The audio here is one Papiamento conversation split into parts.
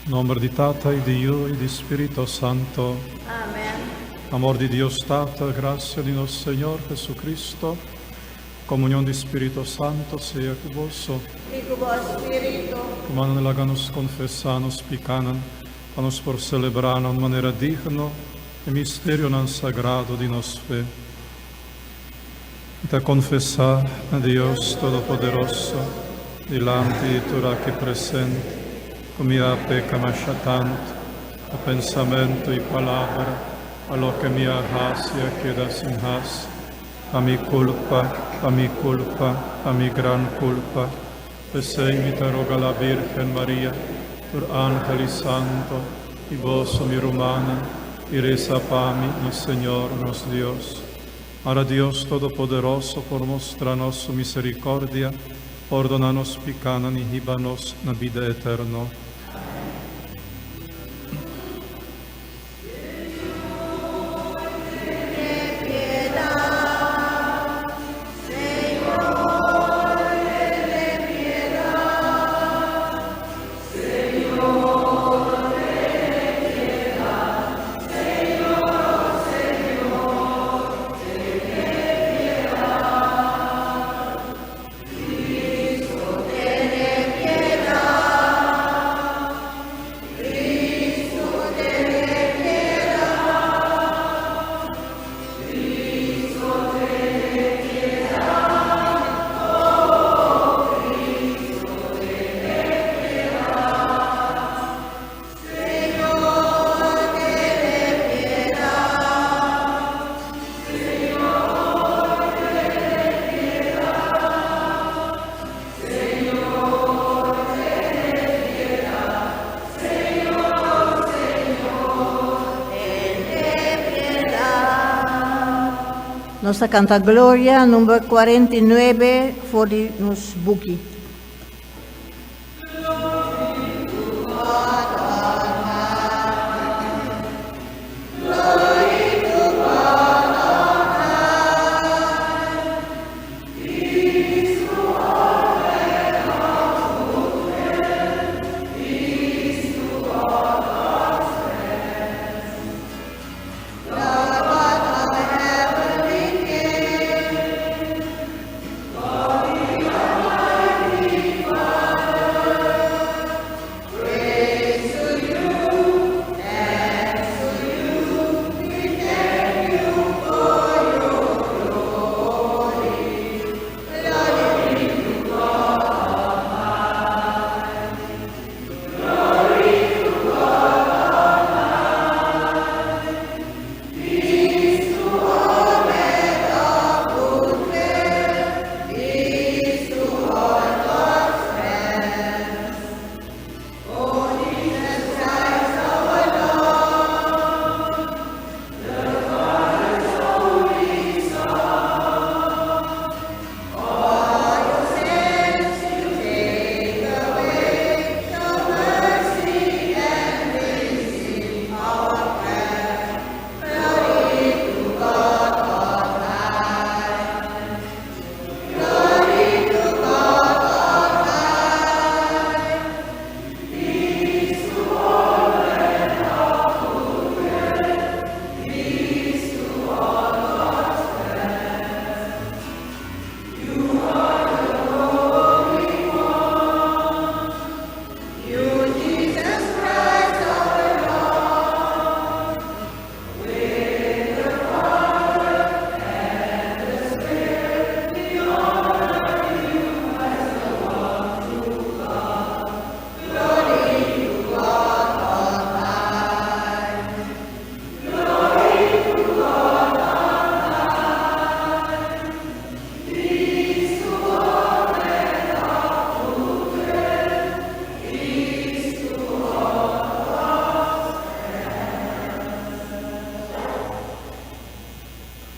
Nomber di Tata y di Yu y di Spirito Santo. Amen. Amor di Dios Tata, gracia di nos Señor Jesucristo, comunion di Spirito Santo sea cu boso. I ku bo spiritu. Rumannan, laga nos confesa nos picanan, pa nos por celebra na un manera digno e misterionan sagrado di nos fe. Mi ta confesa na Dios Todopoderoso, dilanti di tur aki presente, cu mi a peca masha tantu, na pensamentu i palabra, pa loke mi a haci a keda sin haci, pa mi culpa, pa mi culpa, pa mi gran culpa. P'esei mi ta roga la Virgen Maria, tur angel i santo, i boso, mi rumannan, i resa pa mi na Señor nos Dios. Ora Dios Todopoderoso por mustra nos su misericordia, pordona nos picanan y hiba nos na bida eterno. Nos ta kanta Gloria number 49 for di nos buki.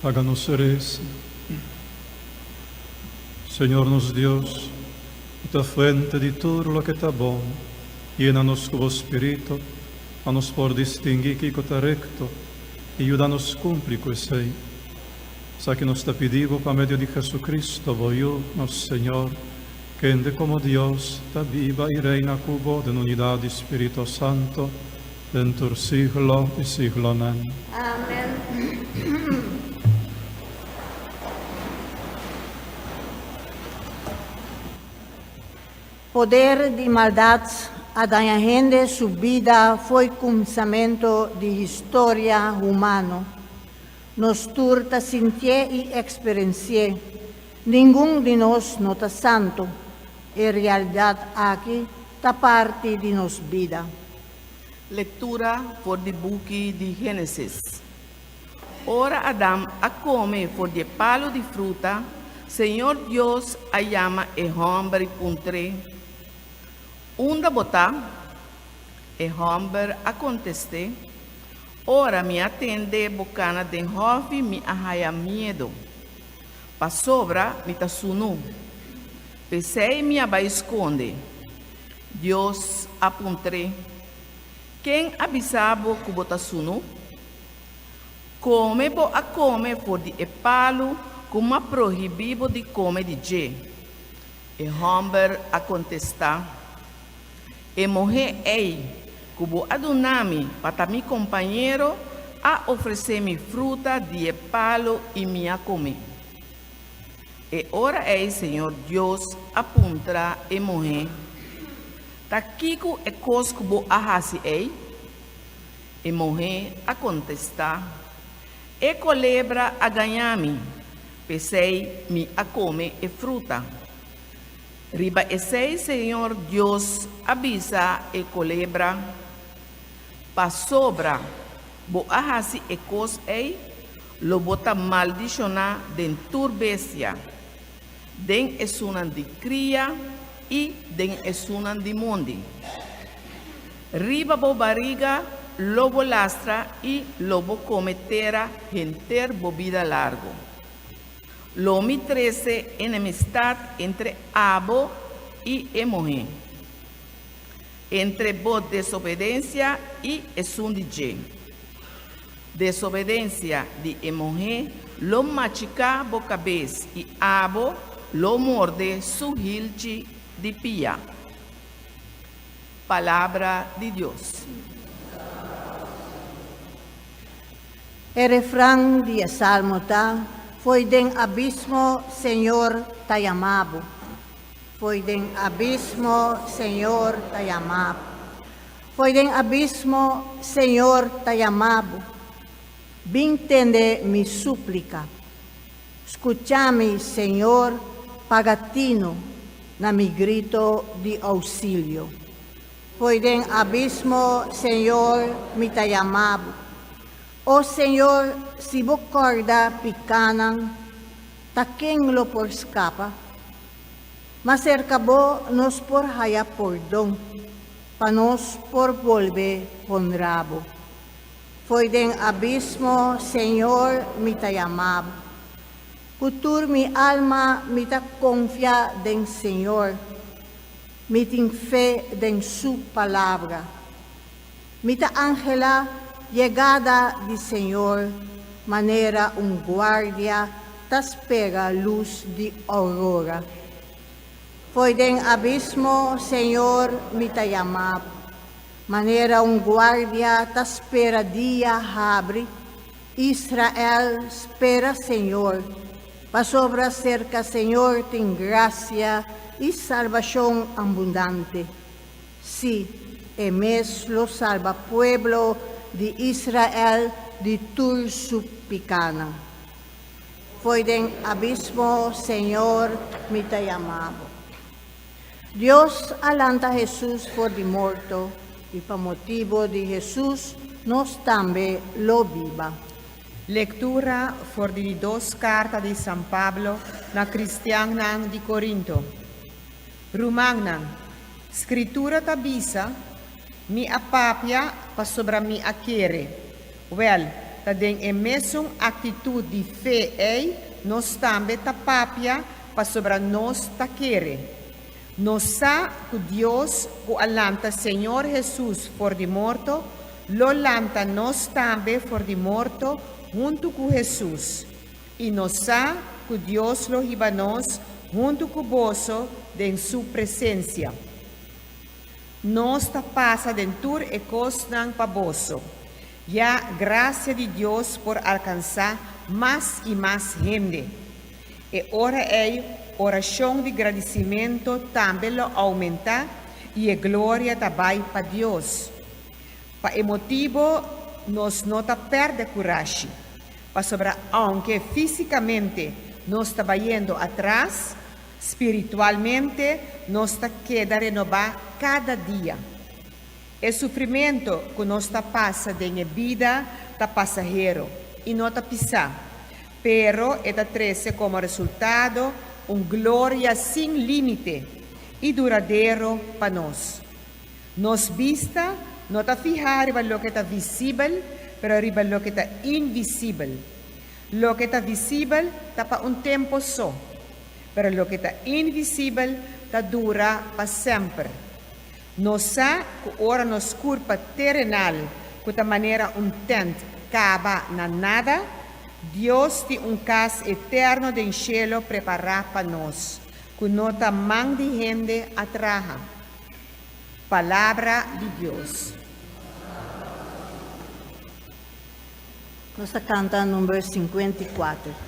Laga nos resa. Señor nos Dios, Bo ta fuente di tur loke ta bon, yena nos ku Bo Spiritu pa nos por distinguí kiko ta rekto i yuda nos kumpli ku esei. Esaki nos ta pidi Bo pa medio di Jesucristo, Bo Yu, nos Señor. Kende komo Dios ta biba i reina ku bo den unidat di Spirito Santo, den tur siglo di siglonan. Amen. Poder di maldat a daña hende su bida fo'i kuminsamentu di historia humano. Nos tur ta sintié i eksperensié. Ningun di nos no ta santu. E realidat aki ta parti di nos bida. Lektura for di buki di Génesis. Ora Adam a kome for di e palu di fruta, Señor Dios a yama e hòmber i puntr'é, Unda bo ta? E hòmber a kontest'é, Ora mi a tende bo kana den hòfi mi a haya miedu, pasobra mi ta sunu. P'esei mi a bai skonde. Dios a puntr'é, Ken a bisa bo ku bo ta sunu? Kome bo a kome for di e palu ku m'a prohibí bo di kome di dje? E hòmber a kontestá, E muhé ei ku bo a duna mi pa ta mi kompañero a ofresé mi fruta di e palu i mi a kome. E ora ei Señor Dios a puntra e muhé, Ta kiko e kos ku bo a hasi ei? E muhé a kontestá, E kolebra a gañá mi, p'esei mi a kome e fruta. Riba esei Señor Dios a bisa e kolebra, Pasobra bo a hasi e kos ei, lo bo ta maldishoná den tur bestia, den esunnan di kria i den esunnan di mondi. Riba bo bariga lo bo lastra i lo bo kome tera henter bo bida largu. Lo mi trese enemistat entre abo i e muhé, entre bo desobedensia i esun di dje. Desobedensia di e muhé lo machiká bo kabes i abo lo morde su hilchi di pia. Palabra di Dios. E refran di e salmo ta, Fo'i den abismo Señor ta yama bo. Fo'i den abismo Señor ta yama bo. Fo'i den abismo Señor ta yama bo. Bin tende mi súplika. Skucha mi, Señor, paga tinu na mi grito di ousilio. Fo'i den abismo, Señor, mi ta yama bo. O Señor, si bo kòrda pikánan, ta ken lo por skapa? Ma serka bo nos por haya pordon, pa nos por bolbe honra bo. Fo'i den abismo, Señor, mi ta yama bo. Ku tur mi alma mi ta konfia den Señor. Mi tin fe den Su Palabra. Mi ta anhelá yegada di Señor manera un guardia ta spera lus di aurora. Fo'i den abismo, Señor, mi ta yama Bo, manera un guardia ta spera dia habri. Israel, spera Señor, pasobra serka Señor tin grasia i salbashon abundante. Sí, e mes lo salba pueblo di Israel di tur su pikánan. Fo'i den abismo, Señor, mi ta yama bo. Dios a lanta Hesus for di morto, i pa motibu di Hesus nos tambe lo biba. Lektura for di di dos karta di San Pablo na kristiannan di Korinto. Rumannan, Skritura ta bisa, Mi a papia pasobra mi a kere. Wèl, ta den e mesun aktitut di fe ei nos tambe ta papia pasobra nos ta kere. Nos sa ku Dios ku a lanta Señor Hesus for di morto lo lanta nos tambe for di morto huntu ku Hesus. I nos sa ku Dios lo hiba nos huntu ku boso. den su presensia. Nos ta pasa den tur e kosnan pa boso, ya grasia di Dios por alkansá mas i mas hende. E ora ei orashon di gradisimentu tambe lo oumentá i e gloria ta bai pa Dios. Pa e motibu nos no ta pèrdè kurashi, pasobra ounke físikamente nos ta bayendo atras, spiritualmente nos ta keda renobá kada dia. E sufrimentu ku nos ta pasa den e bida ta pasahero i no ta pisá, pero e ta trese komo resultado un gloria sin límite i duradero pa nos. Nos bista no ta fihá riba loke ta visibel, pero riba loke ta invisibel. Loke ta visibel ta pa un tempu so, pero loke ta invisibel ta dura pa semper. Nos sa ku ora nos kurpa terenal, ku ta manera un tènt, kaba na nada, Dios tin un kas eterno den shelu prepará pa nos, ku no ta man di hende a traha. Palabra di Dios. Nos ta kanta number 54.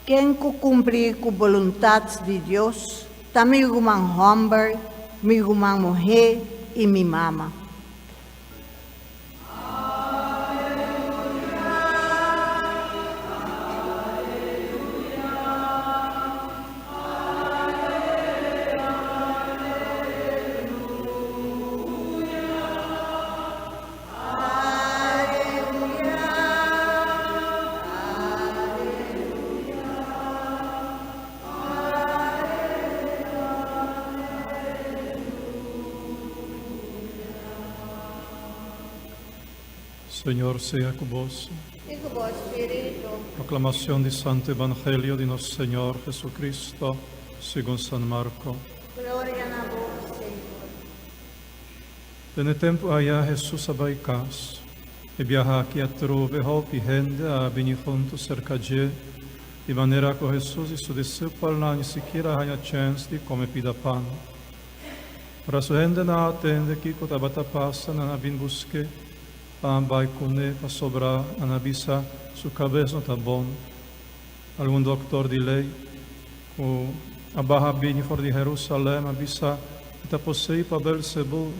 Ken ku kumpli ku boluntat di Dios ta mi ruman hòmber, mi ruman muhé i mi mama. Señor sea ku boso. I ku bo spiritu. Proklamacion di Santo Evangelio di nos Señor Jesucristo, segun San Marco. Gloria na bo, Señor. Den e tempu aya Hesus a bai kas. E biaha aki atrobe hopi hende a bini huntu serka dje, di manera ku Hesus i su disipelnan ni sikiera a haña chèns di kome pida pan. Ora su hendenan a tende kiko tabata pasa, nan a bin busk'é pa nan bai kuné, pasobra nan a bisa, Su kabes no ta bon. Algun dòktor di lei ku a baha bini for di Herusalèm a bisa, E ta poseí pa Belsebul.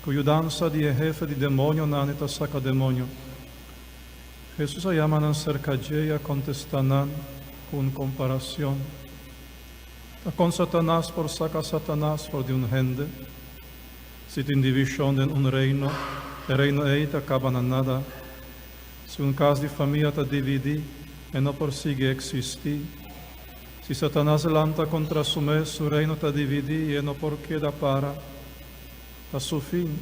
Ku yudansa di e hefe di demonionan e ta saka demonio. Hesus a yama nan serka dje i a kontestá nan ku un komparashon, Ta kon Satanas por saka Satanas for di un hende? Si tin divishon den un reino, e reino ei ta kaba na nada. Si un kas di famia ta dividí, e no por sigui eksistí. Si Satanas lanta kontra su mes, su reino ta dividí i e no por keda para. Ta su fin.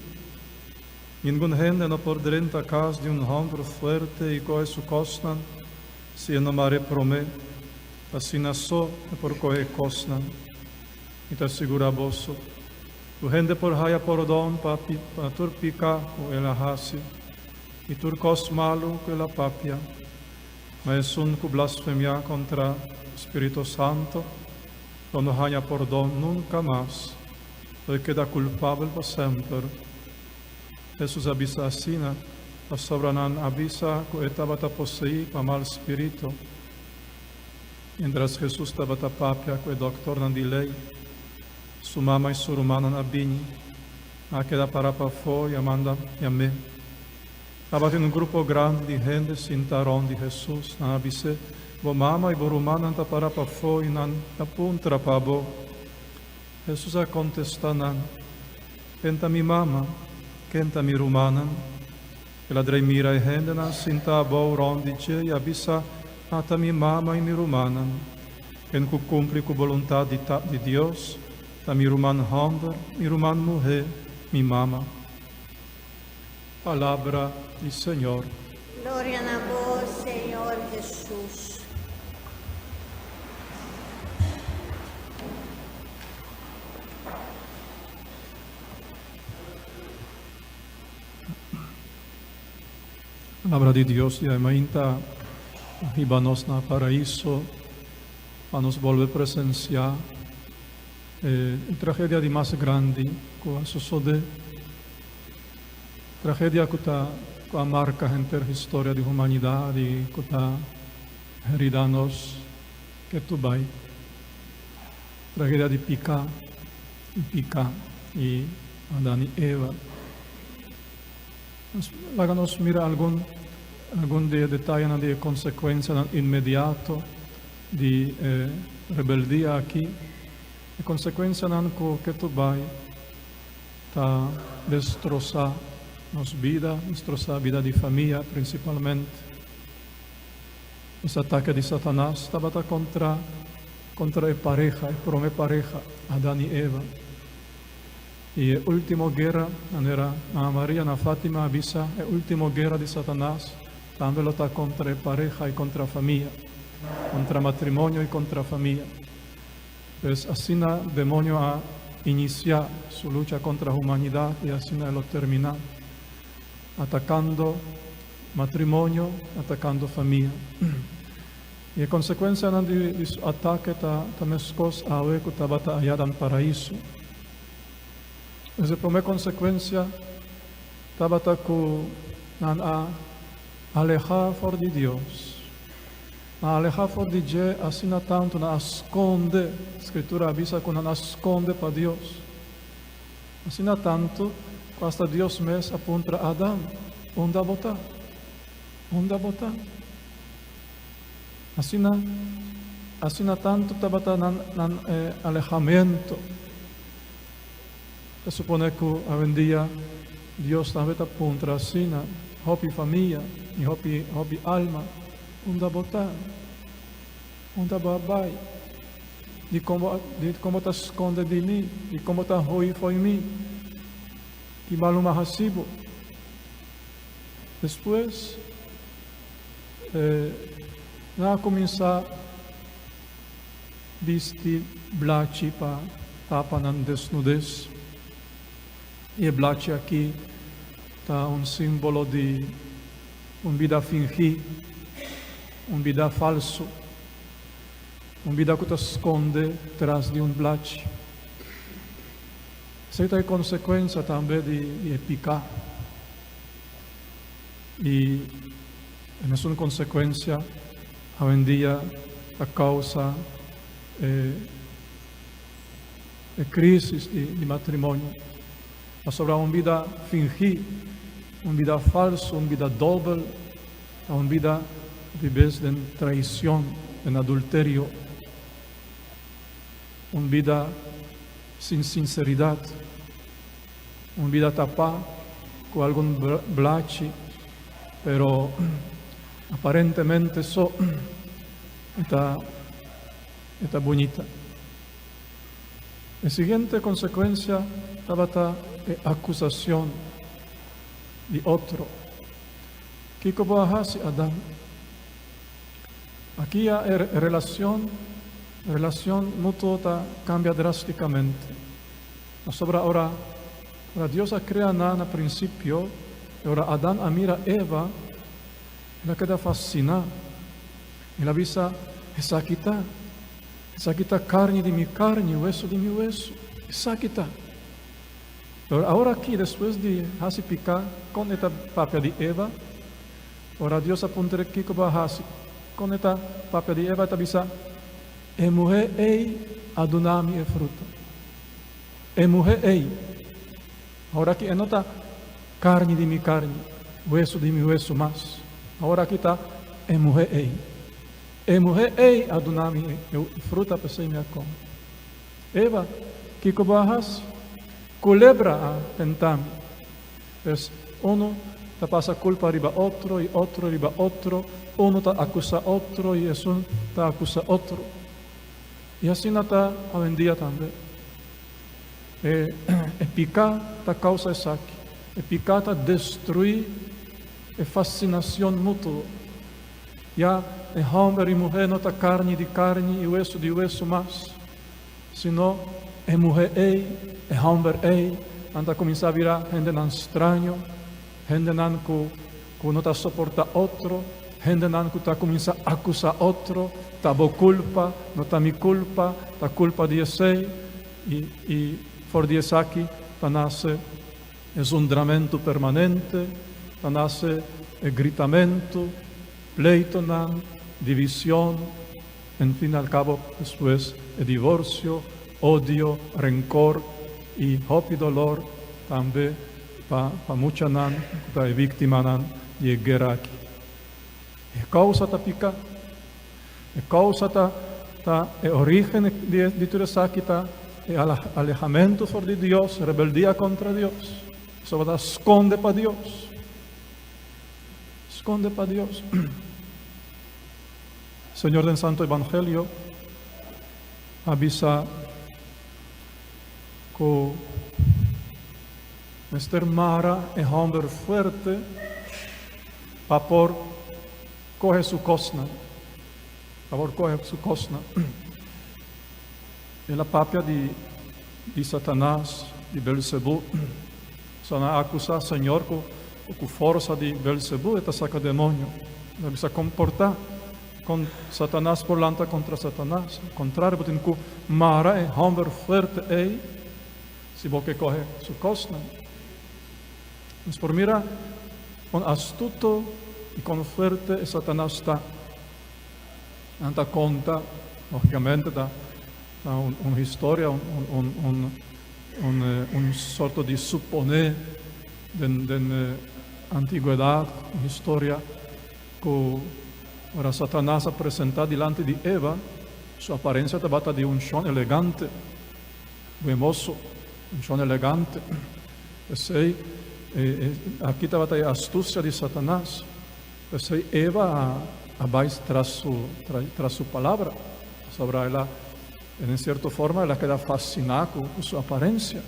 Ningun hende no por drenta kas di un hòmber fuerte i kohe su kosnan si e no mar'é promé. Asina so e por kohe e kosnan. Mi ta sigurá boso, ku hende por haya pordon pa tur piká ku el a hasi. I tur kos malu ku el a papia, ma esun ku blasfemiá kontra Spiritu Santu lo no haña pordon nunka mas, lo e keda kulpabel pa semper. Hesus a bisa asina. Pasobra nan a bisa ku e tabata poseí pa mal spiritu. Miéntras Hesus tabata papia ku e dòktornan di lei, su mama i su rumannan a bini. Nan a keda pará pafó i a manda yam'é. Tabatin un grupo grandi di hende sintá rònt di Hesus. Nan a bis'é, Bo mama i bo rumannan ta pará pafó i nan ta puntra pa bo. Hesus a kontestá nan, Ken ta mi mama? Ken ta mi rumannan? El a drei mira e hendenan sintá abou rònt di dje i a bisa, Ata mi mama i mi rumannan. Ken ku kumpli ku boluntat di Tata di Dios, ta mi ruman hòmber, mi ruman muhé, mi mama. Palabra di Señor. Gloria na bo, Señor Hesus. Palabra di Dios di mainta a hiba nos na paraiso pa nos bolbe presencia e tragedia di mas grandi cu a sosode. Tragedia cu ta cu a marca henter historia di humanidad y cu ta herida nos ketu bay. Tragedia di pica y pica y Adan y Eva. Nos laga nos mira algun algun di e detayenan di e konsekuensianan inmediato di e rebeldia aki. E konsekuensianan ku ketu bai ta destrosá nos bida, destrosá bida di famia prinsipalmente. Es atake di Satanas tabata kontra kontra e pareha, e promé pareha, Adan i Eva. I e último guera, manera Mama Maria na Fátima a bisa, e último guera di Satanas tambe lo ta kontra e pareha i kontra famia, kontra matrimonio i kontra famia. Pues asina demonio a inisiá su lucha kontra humanidat i asina e lo terminá, atakando matrimonio, atakando famia. I e konsekuensianan di su atake ta ta meskos awe ku tabata ayá dan Paraiso. Pues e promé konsekuensia tabata ku nan a alehá for di Dios. Nan a alehá for di dje asina tantu nan a skonde, Skritura a bisa ku nan a skonde pa Dios. Asina tantu ku asta Dios mes a puntra Adam, Unda bo ta? Unda bo ta? Asina, asina tantu tabata nan nan e alehamentu. Ta supone ku awendia Dios tambe ta puntra asina hopi famia i hopi hopi alma, Unda bo ta? Unda bo a bai? Dikon bo dikon bo ta skonde di mi? Dikon bo ta hui fo'i mi? Ki malu mi a hasi bo? Despues nan a kuminsá bisti blachi pa tapa nan desnudes. I e blachi aki ta un símbolo di un bida fingí, un bida falsu, un bida ku ta skonde tras di un blachi. Esei ta e konsekuensia tambe di e piká. I e mesun konsekuensia awendia ta kousa e e krísis di matrimonio. Pasobra un bida fingí, un bida falsu, un bida dòbel ta un bida hopi bes den traision, den adulterio, un bida sin sinseridat. Un bida tapá ku algun blachi, pero aparentemente so e ta e ta bunita. E siguiente konsekuensia tabata e akusashon di otro. Kiko bo a hasi, Adan? Aki ya e relashon relashon mutuo ta kambia drástikamente. Pasobra ora ora Dios a krea nan na prinsipio, i ora Adan a mira Eva, el a keda fasiná. El a bisa, Esaki ta, esaki ta karni di mi karni, wesu di mi wesu. Esaki ta. Pero awor aki, despues di hasi piká, kon e ta papia di Eva? Ora Dios a puntr'é kiko bo a hasi, kon e ta papia di Eva? E ta bisa, E muhé ei a duna mi e fruta. E muhé ei. Awor aki e no ta karni di mi karni, wesu di mi wesu mas. Awor aki ta e muhé ei. E muhé ei a duna mi e fruta, p'esei mi a kome. Eva, kiko bo a hasi? Kulebra a tenta mi. Pues, unu ta pasa kulpa riba otro i otro riba otro, unu ta akusá otro i esun ta akusá otro. I asina ta awendia tambe. E e piká ta kousa esaki. E piká ta destruí e fasinacion mutuo. Ya e hòmber i muhé no ta karni di karni i wesu di wesu mas, sino e muhé ei, e hòmber ei, nan ta kuminsá bira hendenan straño, hendenan ku ku no ta soportá otro, hendenan ku ta kuminsá akusá otro, ta bo kulpa, no ta mi kulpa, ta kulpa di esei, i i for di esaki ta nase E zundramentu permanente ta nase e gritamentu, pleitonan, division, en fin al cabo despues e divorcio, odio, rencor y hopi dolor tambe pa pa muchanan cu ta e victimanan di e guera aki. E causa ta pica. E causa ta ta e origen di di tur esaki ta e alehamentu for di Dios, rebeldia contra Dios. Pasobra ta sconde pa Dios. Sconde pa Dios. Señor den Santo Evangelio a bisa cu mester mara e homber fuerte pa por Kohe su kosnan. Awor kohe su kosnan. El a papia di di Satanas, di Belzebú. So nan a akusá Señor ku ku forsa di Belzebú e ta saka demonio. El a bisa komportá kon Satanas por lanta kontra Satanas. Al kontrario, bo tin ku mara e hòmber fuerte ei si bo ke kohe su kosnan. Nos por mira kon astuto i kon fuerte e Satanas ta. Nan ta konta, lógikamente ta un historia, un sorto di suponé den antigwedat, un historia ku ora Satanas a presentá dilanti di Eva, su aparensia tabata di un shon elegante. Buen moso, un shon elegante. P'esei, aki tabata e astusia di Satanas. P'esei Eva a bai tras su, tras su palabra, pasobra el a, en sierto forma, el a keda fasiná ku su aparensia.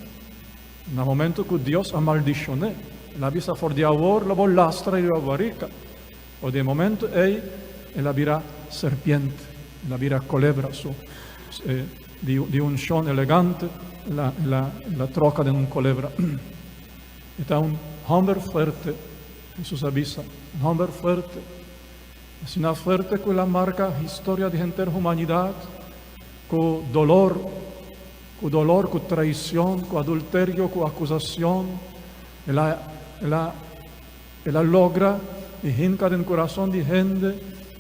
Na momento ku Dios a maldishon'é, el a bisa, For di awor lo bo lastra riba bo barika. For di e momento ei, el a bira serpiente, el a bira kolebra. Su, Di un shon elegante el a el a troca den un colebra. E ta un homber fuerte, Jesus a bisa, un homber fuerte. Asina fuerte cu el a marca historia di henter humanidad cu dolor, cu dolor, cu traicion, cu adulterio, cu acusacion. El a el a el a logra di hinca den curason di hende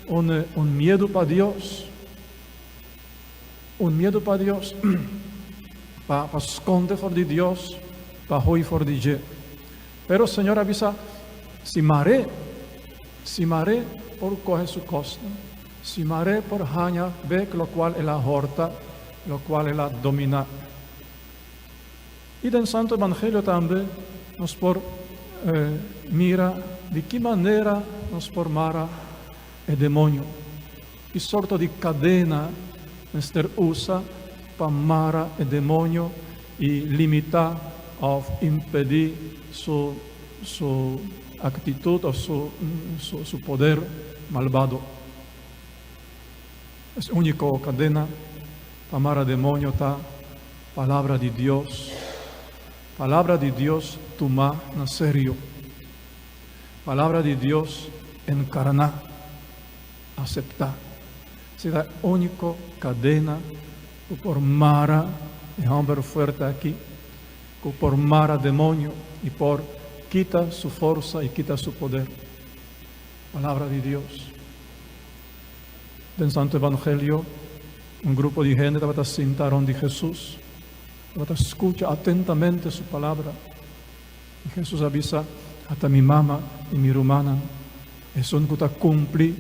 un un miedu pa Dios. Un miedu pa Dios, pa pa skonde for di Dios, pa hui for di dje. Pero Señor a bisa, Si mar'é, si mar'é por kohe su kosnan, si mar'é por haña bek lokual el a hòrta, lokual el a dominá. I den Santo Evangelio tambe nos por mira di ki manera nos por mara e demoño. Ki sorto di kadena mester usa pa mara e demoño i limitá òf impedí su su aktitut òf su su poder malbado? Es úniko kadena pa mara demoño ta Palabra di Dios. Palabra di Dios tumá na serio. Palabra di Dios enkarná. Aseptá. Esei ta e úniko kadena ku por mara e hòmber fuerte aki. ku por mara demoño i por kita su forsa i kita su poder. Palabra di Dios. Den Santo Evangelio, un grupo di hende tabata sinta rond di Hesus, tabata skucha atentamente su palabra. I Hesus a bisa, Ata mi mama i mi rumannan, esun ku ta kumpli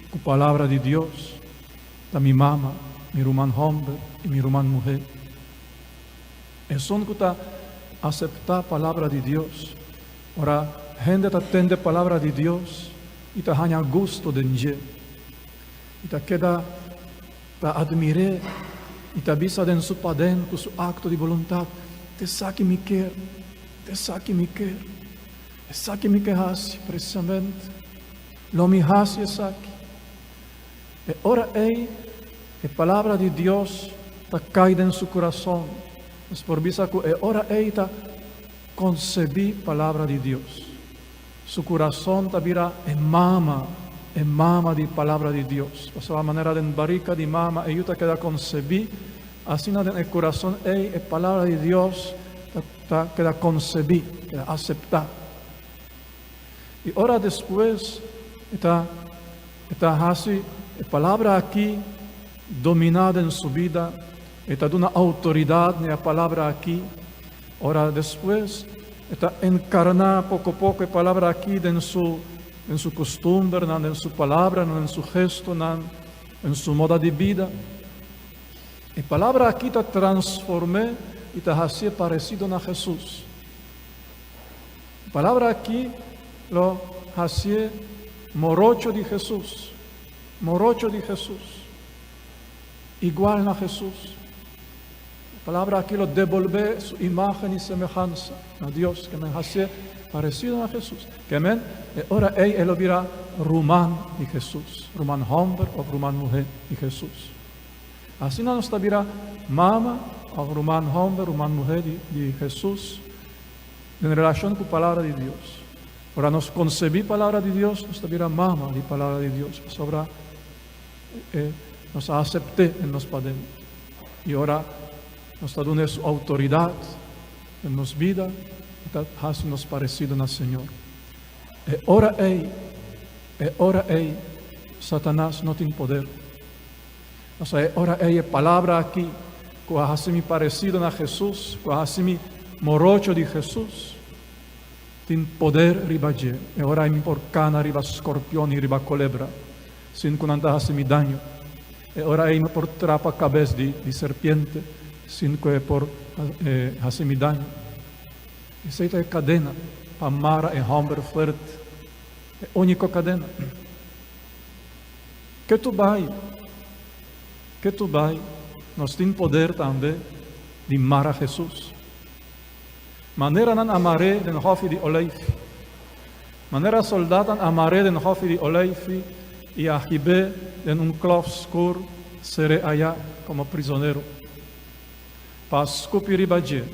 ku palabra di Dios ta mi mama, mi ruman hòmber i mi ruman muhé. Esun ku ta aseptá palabra di Dios, ora hende ta tende palabra di Dios i ta haña gusto den dje, i ta keda ta admir'é i ta bisa den su paden ku su akto di boluntat, T'esaki mi kier, t'esaki mi kier, esaki mi ke hasi presisamente, lo mi hasi esaki. E ora ei e palabra di Dios ta kai den su kurason. Nos por bisa ku e ora ei ta konsebí palabra di Dios. Su kurason ta bira e mama, e mama di palabra di Dios. Pasobra manera den barika di mama e yu ta keda konsebí, asina den e kurason ei e palabra di Dios ta ta keda konsebí, keda aseptá. I ora despues e ta e ta hasi e palabra aki dominá den su bida, e ta duna outoridat na e palabra aki, ora despues e ta enkarná poko poko e palabra aki den su den su kustumbernan, den su palabranan, den su gestonan, den su moda di bida. E palabra aki ta transform'é i ta hasié paresido na Hesus. E palabra aki lo hasié morocho di Hesus, morocho di Hesus, igual na Hesus. E palabra aki lo debolbé su imágen i semehansa na Dios, ke men hasié paresido na Hesus. Ke men, e ora ei e lo bira ruman di Hesus, ruman hòmber òf ruman muhé di Hesus. Asina nos ta bira mama òf ruman hòmber, ruman muhé di Hesus. Den relashon ku Palabra di Dios. Ora nos konsebí Palabra di Dios, nos ta bira mama di Palabra di Dios, pasobra e nos a asept'é den nos paden. I ora nos ta dun'é su outoridat den nos bida, e ta hasi nos paresido na Señor. E ora ei, e ora ei, Satanas no tin poder. Pasobra e ora ei e palabra aki ku a hasi mi paresido na Hesus, ku a hasi mi morocho di Hesus, tin poder riba dje. E ora ei mi por kana riba skorpion i riba kolebra sin ku nan ta hasi mi daño. E ora ei mi por trapa kabes di di serpiente sin ku e por hasi mi daño. Esei ta e kadena pa mara e hòmber fuerte, e úniko kadena. Ke tu bai, ke tu bai, nos tin poder tambe di mara Hesus. Manera nan a mar'é den hòfi di oleifi, manera soldatnan a mar'é den hòfi di oleifi i a hib'é den un klòf skur ser'é ayá komo prizonero, pa skupi riba dje,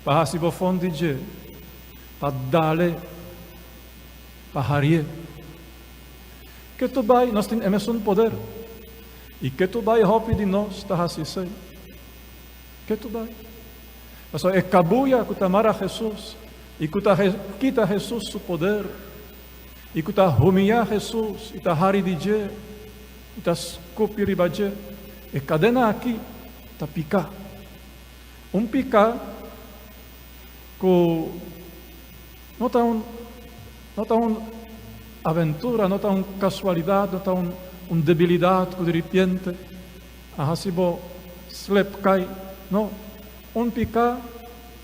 pa hasi bofon di dje, pa dal'é, pa harié. Ke tu bai, nos tin e mesun poder. I ke tu bai hopi di nos ta hasi esei. Ke tu bai. Pasobra e kabuya ku ta mara Hesus i ku ta kita Hesus su poder i ku ta humiyá Hesus i ta hari di dje i ta skupi riba dje, e kadena aki ta piká. Un piká ku no ta un No ta un aventura, no ta un casualidad, no ta un un debilidad cu di ripiente a haci bo slip cay. No, un pica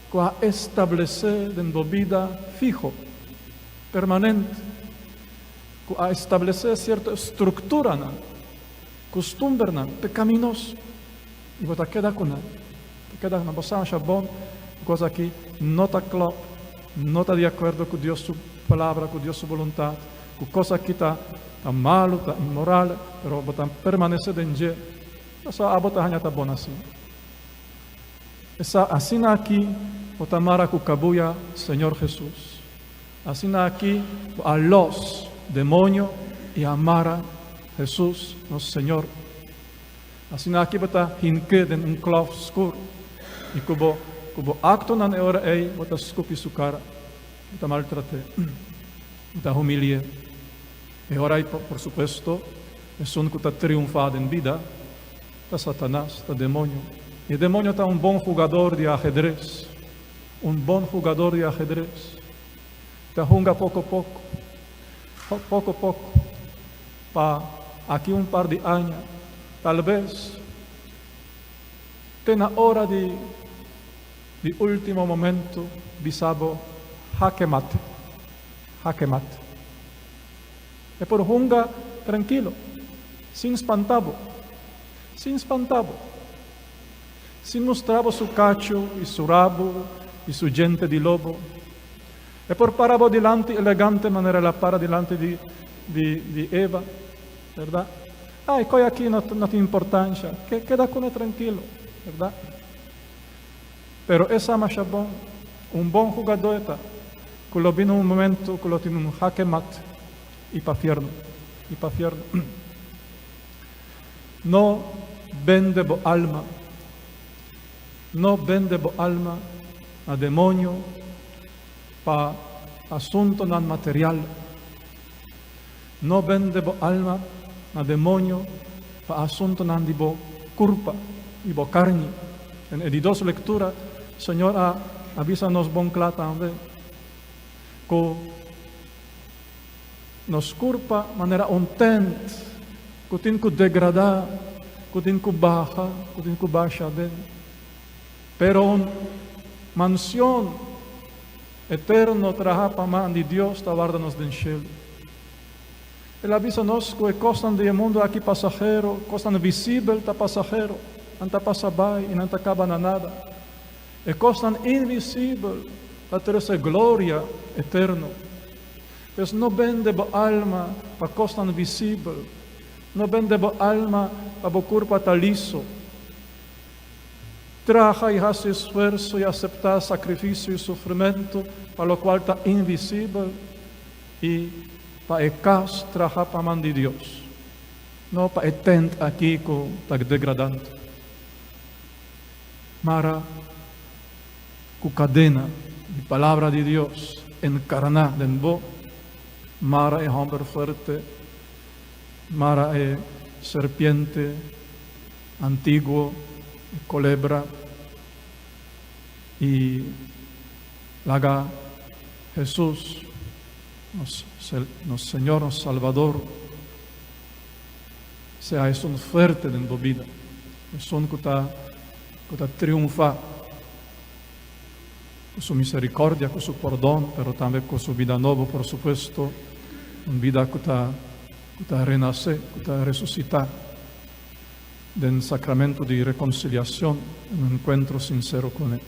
cu a establece den bo bida fiho, permanente, cu a establece cierto structuranan, custumbernan pecaminoso y bo ta keda cu nan. Ta keda cu nan. Bo sa masha bon cu cos aki no ta klop. No ta di akuerdo ku Dios su Palabra, ku Dios su boluntat, ku kos aki ta ta malu, ta inmoral, pero bo ta permanesé den dje, pasobra abo ta haña ta bon asina. E sa asina aki bo ta mara ku kabuya Señor Hesus. Asina aki bo a lòs demonio i a mara Hesus nos Señor. Asina aki bo ta hink'é den un klòf skur i ku bo. ku bo aktonan e ora ei bo ta skupi su kara, bo ta maltrat'é, bo ta humili'é. E ora ei, por supuesto, esun ku ta triunfá den bida ta Satanas, ta demoño. I e demoño ta un bon hugador di ahedres, un bon hugador di ahedres. Ta hunga poko poko, poko poko, pa aki un par di aña, talbes te na ora di di ultimo momento bisa bo hake mate, hake mate. E por hunga trankilo, sin spanta bo, sin spanta bo, sin mustra bo su kachu i su rabu i su djente di lobo. E por para bo dilanti elegante manera el a para dilanti di di di Eva, berdad? Ah, e koi aki no no tin importansha, ke keda kuné trankilo, berdad? Pero e sa masha bon, un bon hugadó e ta, ku lo bini un momento ku lo tin un hake mat i pa fierno, i pa fierno. No bende bo alma, no bende bo alma na demonio pa asuntonan material. No bende bo alma na demonio pa asuntonan di bo kurpa, di bo karni. Den e di dos lektura, Señor a a bisa nos bon kla tambe ku nos kurpa manera un tent ku tin ku degradá, ku tin ku baha, ku tin ku basha aden. Pero un mansion eterno traha pa man di Dios ta warda nos den shelu. El a bisa nos ku e kosnan di e mundu aki pasahero, kosnan visibel ta pasahero, nan ta pasa bai i nan ta kaba na nada. E kosnan invisibel ta trese gloria eterno. Pues no bende bo alma pa kosnan visibel, no bende bo alma pa bo kurpa ta liso. Traha i hasi esfuerso i aseptá sakrifisio i sufrimentu pa lokual ta invisibel i pa e kas traha pa man di Dios, no pa e tent aki ku ta degradante. Mara ku kadena di Palabra di Dios enkarná den bo, mara e hòmber fuerte, mara e serpiente, Antiguo, kolebra i laga Hesus, nos nos Señor, nos Salbador, sea esun fuerte den bo bida, esun ku ta ku ta triunfa ku su misericordia, ku su pordon, pero tambe ku su bida nobo, por supuesto, un bida ku ta ku ta renase, ku ta resusita. Den sacramento di reconciliacion, un encuentro sincero cu ne.